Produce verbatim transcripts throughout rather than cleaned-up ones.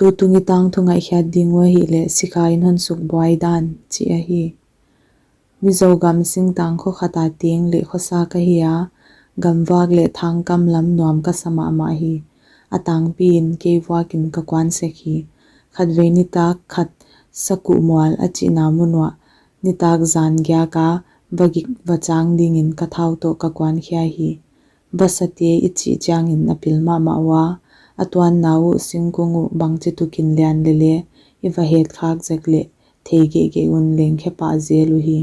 Tutung i tangthu ngaihkhiat ding uh ahihleh sikha in hon sukbuai dan chih ahi. Mizo gam singtang kho khat a teng leh khosa ka hi a, gamvak leh thangkam lam nuam ka sa mahmah hi. A tangpi in kei vuak in ka kuan sek hi. Khatvei nitak khat Sakuhmual a chihna mun uah nitak zan giak a vagik vachang dingin ka thau toh ka kuan khia hi. Vasate i chih chiangin a pil mahmah ua, a tuanna uh singkung uh bangchituk in lian lele i va het khak zek leh thei geihgeih un leng khe pah zel uhi.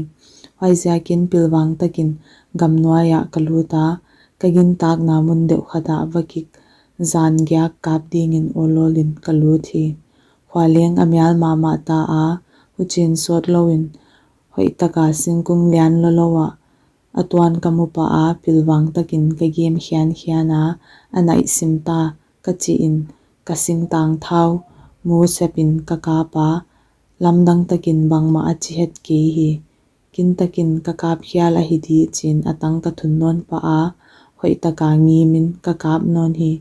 Huaiziakin pilvang takin gam nuai ah ka lut a, ka gintakna mun deuh khat ah vagik zan giak kap dingin awlawl in ka lut hi. Khua leng a mial mahmah ta a, huchiin sawtlou in hoihtaka singkung lian lolo ah a tuan ka mu pah a, pilvang takin ka gem khiankhian a, a naih sim ta ka chi in ka singtang thau mu sep in ka kap a, lamdang takin bangmah a chi het kei hi. Kintakin ka kap khial ahi di chiin a tang ka thun nawn pah a, hoihtaka ngim in ka kap nawn hi.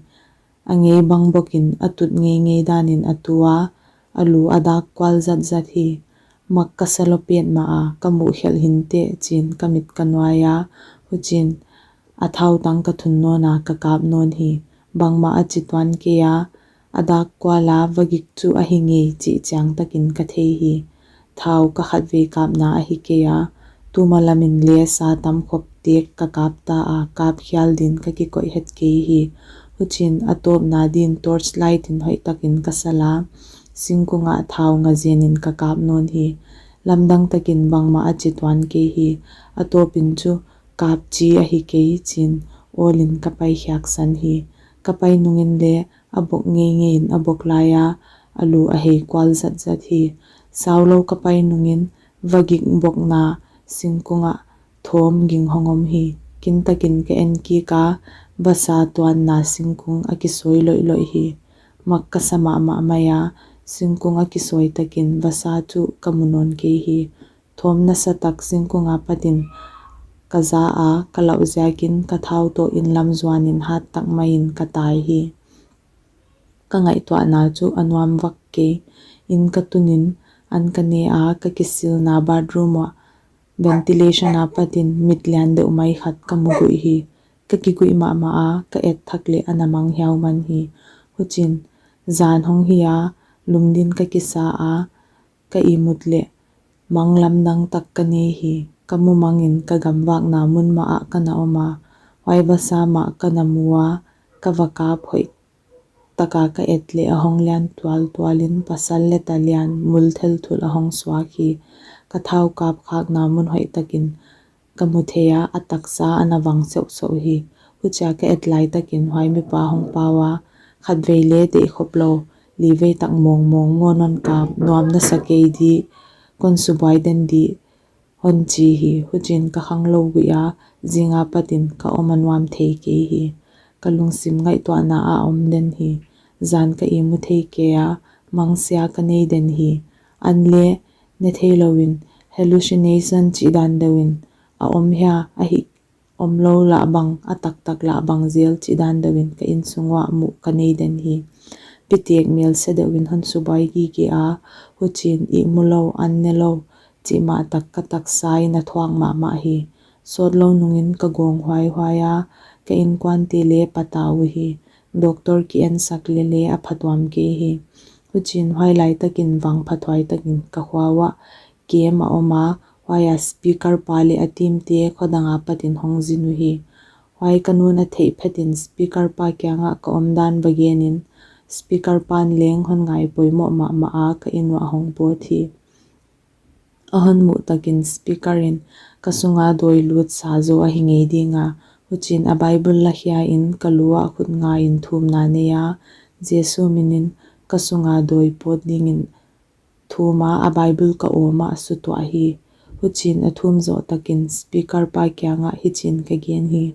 A ngei bang bawkin a tut ngeingei danin a tu a, a lu a dak kual zatzat hi. Mak ka sa lawpet mah a, ka muh khelh hinteh chiin ka mit ka nuai a, huchiin a thau tang ka thun nawn a ka kap nawn hi. Bangmah a chi tuan kei a, a dak kual a vagik chu ahi ngei chih chiang takin ka thei hi. Thau ka khatvei kapna ahi kei a, tuma lamin le sa tam khop tek ka kap ta a, kap khial din ka kikoih het kei hi. Huchiin a tawpna din torch light in hoihtakin ka sal a, singkung ah thau nga zen in ka kap nawn hi. Lamdang takin bangmah a chi tuan kei hi. A tawpin chu kap chi ahi kei chiin awl in ka pai khiak san hi. Ka pai nungin le a bok ngeingei in a bok lai a, a lu a hei kual zatzat hi. Saulou ka pai nungin vagik bokna singkung ah thawm ging hong om hi. Kintakin ka en kik a, vasa tuanna singkung a kisawi loihloih hi. Mak ka sa mahmah mai a, singkung a kisawi takin vasa chu ka mu nawn kei hi. Thawm nasa tak singkung apatin ka za a, ka lauh ziakin ka thau toh inn lam zuanin hat tak maiin ka tai hi. Ka ngaihtuahna chu a nuam vak kei. Inn ka tunin an ka ne a, ka kisilna bathroom uah ventilation apatin mit lian deuh mai khat ka mu guih hi. Ka kiguih mahmah a, ka et thak leh ana mang hiau man hi. Huchiin zan hong hi a, lum din ka kisa a, ka ihmut leh mang lamdang tak ka nei hi. Ka mumangin ka gamvakna mun mah ah ka na om a, huai vasa mah ka na mu a, ka va kap hoih taka ka et leh a hong lian tualtualin pasal leh ta lian mul thelthul a hong suak hi. Ka thau kap khakna mun hoihtakin ka mu thei a, a taksa ana vang seuhseuh hi. Huchia ka et lai takin huai mipa hong pau a, khatvei le deih khop lou, livei tak mawngmawng, maw non kap, nuam na sa kei di, kon subuai den di, hon chi hi. Huchiin ka khanglou guih a, zing apatin ka om a nuam thei kei hi. Ka lungsim ngaihtuahna a om den hi. Zan ka ihmu thei kei a, mangsia ka nei den hi. An le ne theilouin, hallucination chih dan deuhin a om hia, ahih omlou lah bang, a taktak lah bang zel chih dan deuhin ka innsung uah muh ka nei den hi. Pitek melse deuhin hon subuai gige a, huchiin ihmulou, an nelou chih mah tak ka taksa in a thuak mahmah hi. Sawtlou nungin ka gawng huaihuai a, ka innkuante le patau uhi. Doctor ki ensak lele a phatuam kei hi. Huchiin huailai takin vangphathuai takin ka khua uah camp a om a, huaia speaker pa leh a team te khodang apatin hong zin uhi. Huai ka nu'n a theih phetin speaker pa kiangah ka omdan va genin, speaker pan leng hon ngai poimoh mahmah a, ka inn uah hong pawt hi. A hon muh takin speaker in, "Ka sunga dawi lut sa zaw ahi ngei ding a," huchiin a Bible la khia in ka lu ah khut nga in thumna nei a, "Jesu minin ka sunga dawi pawt dingin thum a," a Bible ka awm ah a sutuah hi. Huchiin a thum zoh takin speaker pa kiangah hichiin ka gen hi,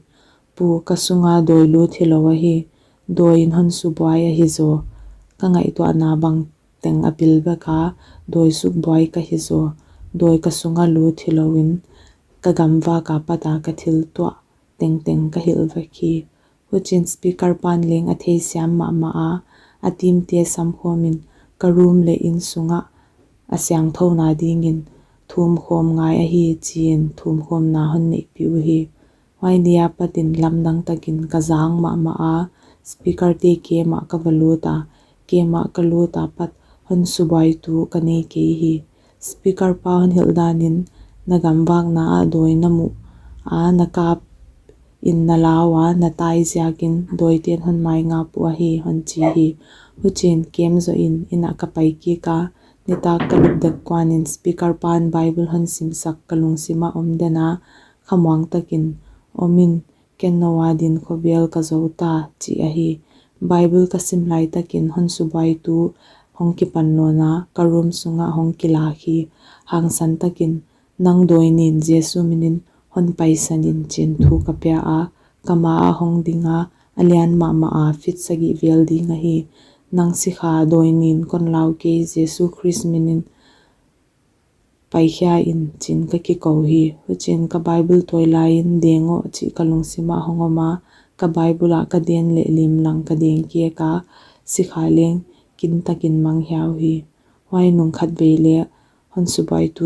"Pu, ka sunga dawi lut hilou ahi, dawi in hon subuai ahi zaw. Ka ngaihtuahna bang teng a pil bek a, dawi sukbuai ka hi zaw. Dawi ka sunga lut hilouin ka gamvak apat a ka thil tuah tengteng ka hilh vek hi." Huchiin speaker pan leng a theisiam mahmah a, a team te samkhawmin, ka room leh inn sungah a siangthouna dingin thumkhawm ngai ahi, chiin thumkhawmna hon neihpih uhi. Huai ni apatin lamdang takin ka zang mahmah a, speaker te camp ah ka va lut a, camp ah ka lut apat hon subuaitu ka nei kei hi. Speaker pa hon hilh danin, na gamvakna ah dawi na muh a, na kap in na lau a, na tai ziakin dawiten hon maingap uh ahi, hon chi hi. Huchiin camp zoh in inn ah ka pai kik a, nitak ka lup dek kuanin speaker pan Bible hon simsak ka lungsim ah om den a, khamuang takin, om in, ken nou adin khovel ka zou ta, chi ahi. Bible ka sim lai takin hon subuaitu hong kipan nawn a, ka room sungah hong kilak hi. Hangsan takin, nang dawi nin Jesu minin hon paisan in, chiin thu ka pia a, ka ma ah hong ding a, a lian mahmah a, feet sagih vel ding ahi. Nang sikha dawi nin kon lau kei, Jesu Khrist minin paikhia in, chiin ka kikou hi. Huchiin ka Bible tawi laiin, deng aw, chih ka lungsim ah hong om a, ka Bible ah ka den leh limlang ka deng kik a, sikha leng kintakin manghiau hi. Huai nung khatvei leh hon subuaitu